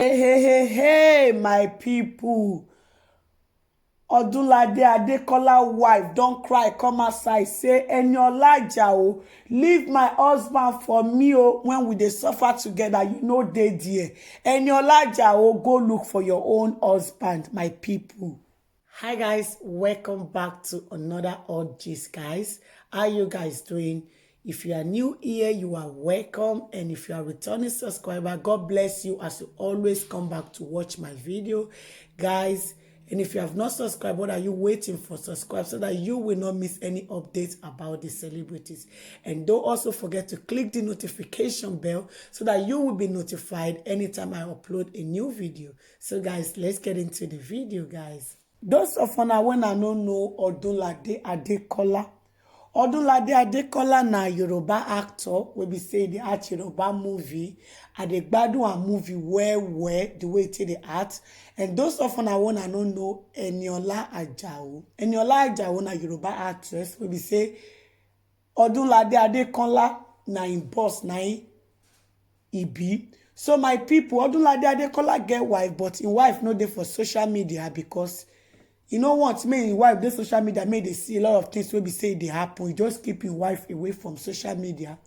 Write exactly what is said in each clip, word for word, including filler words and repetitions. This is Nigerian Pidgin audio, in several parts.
Hey, hey, hey, hey, my people. Odunlade Adekola wife don cry come outside, say, "Eniola Ajao, leave my husband for me o, when we dey suffer together, you no dey there. Eniola Ajao, go look for your own husband, my people." Hi guys, welcome back to another odd gist, guys. How you guys doing? If you are new here, you are welcome, and if you are returning subscriber, God bless you as you always come back to watch my video, guys. And if you have not subscribed, what are you waiting for? Subscribe so that you will not miss any updates about the celebrities. And don't also forget to click the notification bell so that you will be notified anytime I upload a new video. So guys, let's get into the video, guys. Those of una wey no know Odunlade Adekola, Odunlade Adekola na Yoruba actor wey be say e dey act Yoruba movie. I dey gbadun am movie well well, the way e take dey act. And those of una wey no know Eniola Ajao, Eniola Ajao na Yoruba actress wey be say Odunlade Adekola na im boss, na im e be. So my people, Odunlade Adekola get wife, but im wife no dey for social media because e no want make im wife dey social media, make dey see a lot of things wey be say e dey happen. E just keep im wife away from social media.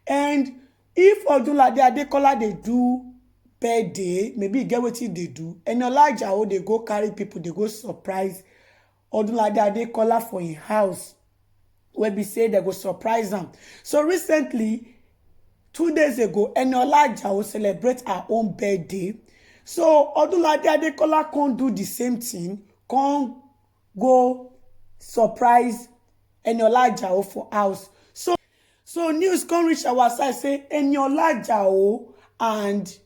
And if Odunlade Adekola dey do birthday, maybe e get wetin e dey do, Eniola Ajao dey go carry people, dey go surprise Odunlade Adekola for im house, wey be say dem go surprise am. So recently, two days ago, Eniola Ajao celebrate her own birthday. So Odunlade Adekola come do the same thing, come go surprise Eniola Ajao for house. So, so news come reach our side say Eniola Ajao and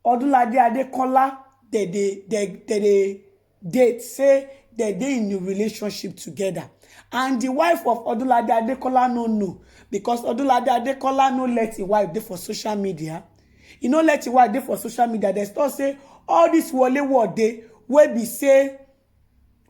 Odunlade Adekola, they dey they they dey date, say they dey in a relationship together. And the wife of Odunlade Adekola no know, because Odunlade Adekola no let him wife dey for social media. He no let him wife dey for social media. They still say all this Wole Wode wey be say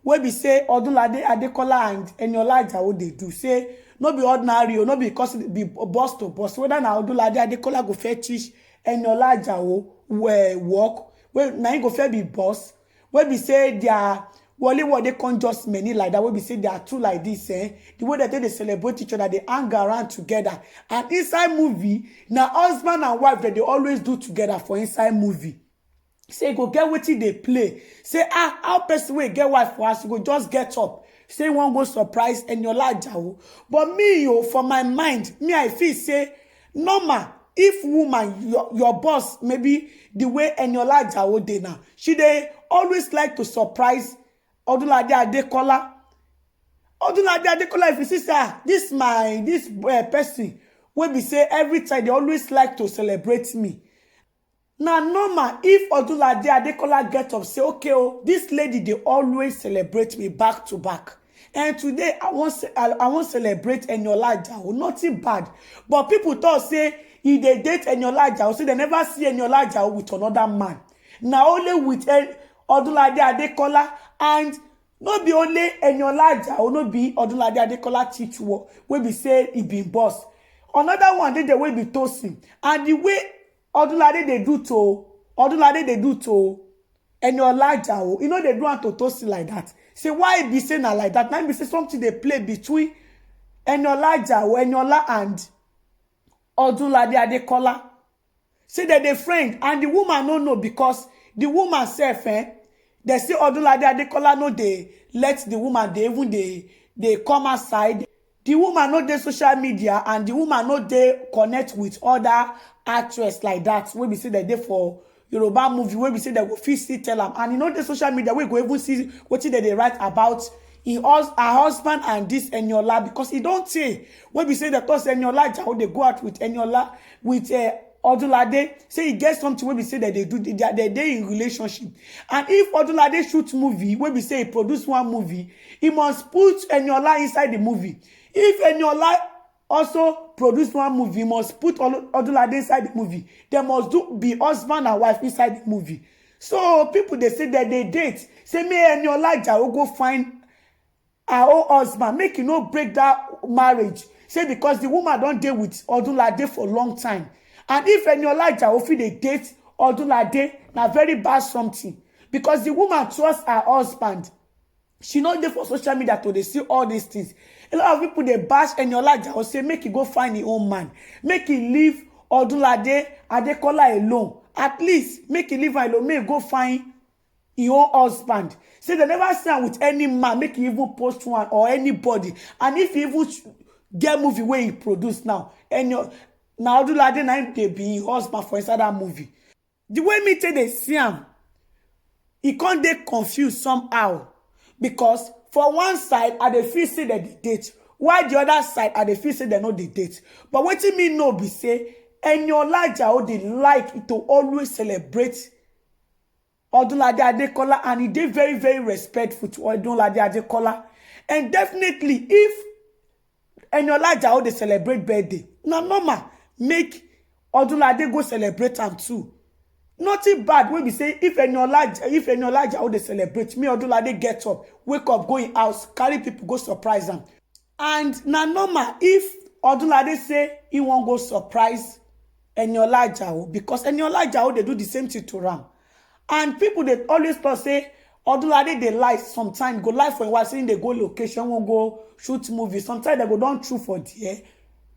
wey be say Odunlade Adekola and Eniola Ajao dey do, say no be ordinary o, no be because e be boss to boss. Whether na Odunlade Adekola go fetish Eniola Ajao well work, wey na him go fair be boss, wey be say their Wole Wode come just many like that, wey be say they are two like this, eh? The way that they celebrate each other, they hang around together. And inside movie, na husband and wife that they always do together for inside movie. Say e go get wetin dey play. Say, ah, how person wey get wife for house, e go just get up, say e wan go surprise Eniola Ajao. But me, yo, for my mind, me, I feel say normal. If woman, your, your boss, maybe the way Eniola Ajao dey now, she dey always like to surprise Odunlade Adekola. Odunlade Adekola, if you see say, ah, this my, this uh, person, wey be say every time they always like to celebrate me. Na normal if Odunlade Adekola get up say, okay, oh, this lady dey always celebrate me back to back. And today I wan ce- I, I wan celebrate Eniola Ajao. Nothing bad. But people talk say e dey date Eniola Ajao, say they never see Eniola Ajao with another man. Na only with eh, Odunlade Adekola, and no be only Eniola Ajao, no be Odunlade Adekola teach work, wey be say e been boss. Another one dey there wey be Tosin. And the way Odunlade dey do to Odunlade dey do to Eniola Ajao, e no dey do am to Tosin like that. Say why e be say na like that? Na im be say something dey play between Eniola Ajao, Eniola and Odunlade Adekola. Say that they friend, and the woman no know, because the woman sef, eh, they say Odunlade Adekola no dey let the woman dey even dey dey come outside. The woman no dey social media, and the woman no dey connect with other actress like that, wey be say they dey for Yoruba movie, wey be say they go fit still tell am, and e no dey social media wey go even see wetin they dey write about him hus- her husband and this Eniola, because e don tey wey be say they talk say Eniola Ajao dey go out with Eniola with uh, Odunlade. Say e get something wey be say that they do, they, they dey in relationship. And if Odunlade shoot movie, wey be say e produce one movie, e must put Eniola inside the movie. If Eniola also produce one movie, e must put Olu- Odunlade inside the movie. They must do be husband and wife inside the movie. So people dey say that they date. Say me Eniola Ajao go find her own husband, make e no break that marriage. Say because the woman don dey with Odunlade for long time. And if Eniola Ajao fit dey date Odunlade na very bad something, because the woman trust her husband. She no dey for social media to dey see all these things. A lot of people dey bash Eniola Ajao, say make he go find him own man, make he leave Odunlade Adekola alone. At least make he leave her alone, make he go find him own husband. Say they never see am with any man, make he even post one or anybody. And if he even sh- get movie wey he produce now, Enio na Odunlade na him dey be him husband for inside that movie. The way me take dey see am, e come dey confused somehow, because for one side I dey feel say dem dey date, while the other side I dey feel say dem no dey date. But wetin me know be say Eniola Ajao dey like to always celebrate Odunlade Adekola, and he dey very, very respectful to Odunlade Adekola. And definitely, if Eniola Ajao dey celebrate birthday, na normal make Odunlade go celebrate am too. Nothing bad wey be say if Eniola if Eniola Ajao dey celebrate, me Odunlade get up, wake up, go him house, carry people go surprise am. And na normal if Odunlade say he wan go surprise Eniola Ajao, because Eniola Ajao dey do the same thing to am. And people dey always talk say Odunlade dey lie sometimes, go lie for a while, say he dey go location, wan go shoot movie. Sometimes dem go don chew for there.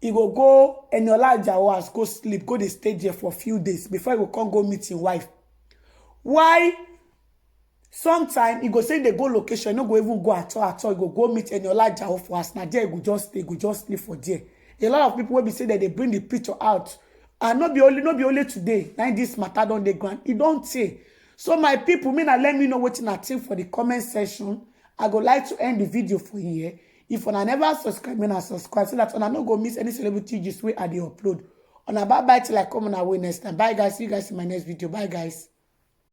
He go go Eniola Ajao house, go sleep, go dey stay there for few days before he go come go meet him wife. Why? Sometimes he go say he dey go location, he no go even go at all at all. He go go meet Eniola Ajao for house. Na there he go just stay, he go just sleep for there. A lot of people wey be say dem dey bring the picture out. And no be only no be only today na this matter don dey ground. E don tey. So my people, make una let me know wetin una think for the comment section. I go like to end the video for here. If una never subscribe, make una subscribe so that una no go miss any celebrity gist wey I dey upload. Una bye bye till I come una way next time. Bye guys, see you guys in my next video. Bye guys.